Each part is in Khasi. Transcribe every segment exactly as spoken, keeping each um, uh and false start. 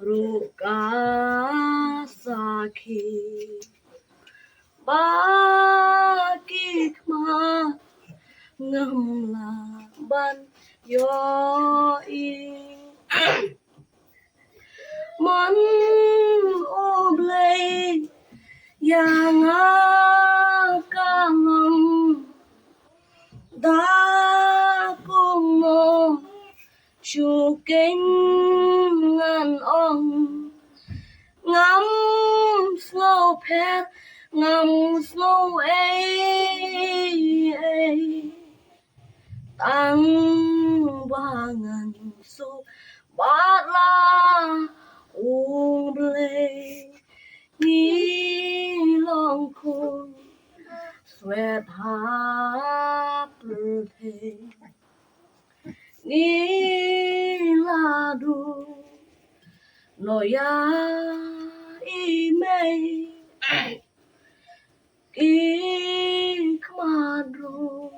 Ruh ka sakhi ba ki khmat ngam lah ban ïohi. Mon U Blei ïa nga ka long da kumno shu khein ngan ong. Ngam sngew pher, ngam sngew ei ei. Tang ba ngan suk bad la U Blei, ngi long khun swet ha pyrthei. Ngi la duh noh ïa i mei. Ki khmat ruh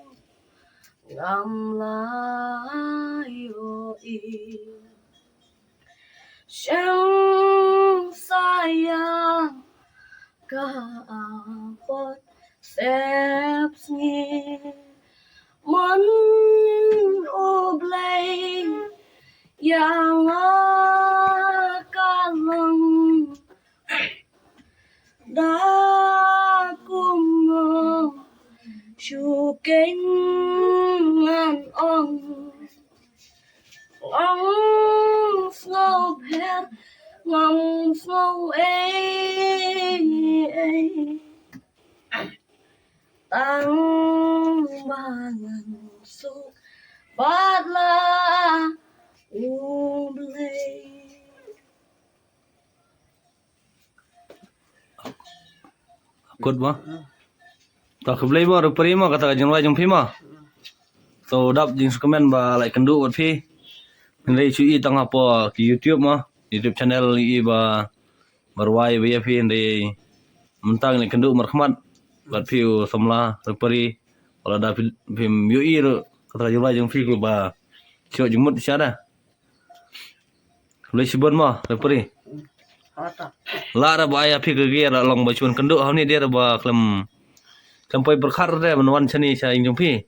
ngam lah ïohi. Shong sa ïa ka apot sepsngi. Mon U Blei ïa nga ka long da kumno shu khein ngan ong. Ngam sngew pher, ngam sngew ei ei. Tang ba ngan suk bad la U Blei. Kut mo. To khublei mo, Rupari mo, kata ka jingrwai jong phi mo. To dap jingsngewkmen ba la ïakynduh bad phi. Hynrei shu i tang hapoh ki YouTube mo, YouTube channel i ba ba rwai ba ïa phi, hynrei mynta ngi la ïakynduh markhmat bad phi u samla Rupari. Wat la da phi, phim ïohi ruh kata ka jingrwai jong phi, khublei ba shu jingmut sha da. Khublei shibun mo Rupari. Lah ra ba ai ïa phi ka gear, la long ba shu wan kynduh hangne, dei ra ba khlem, khlem poi pyrkhat re ban wan shane sha ïing jong phi.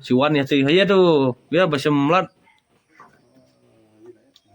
Shu wan ïa te, ha ïa tu, ïa ba shem lad.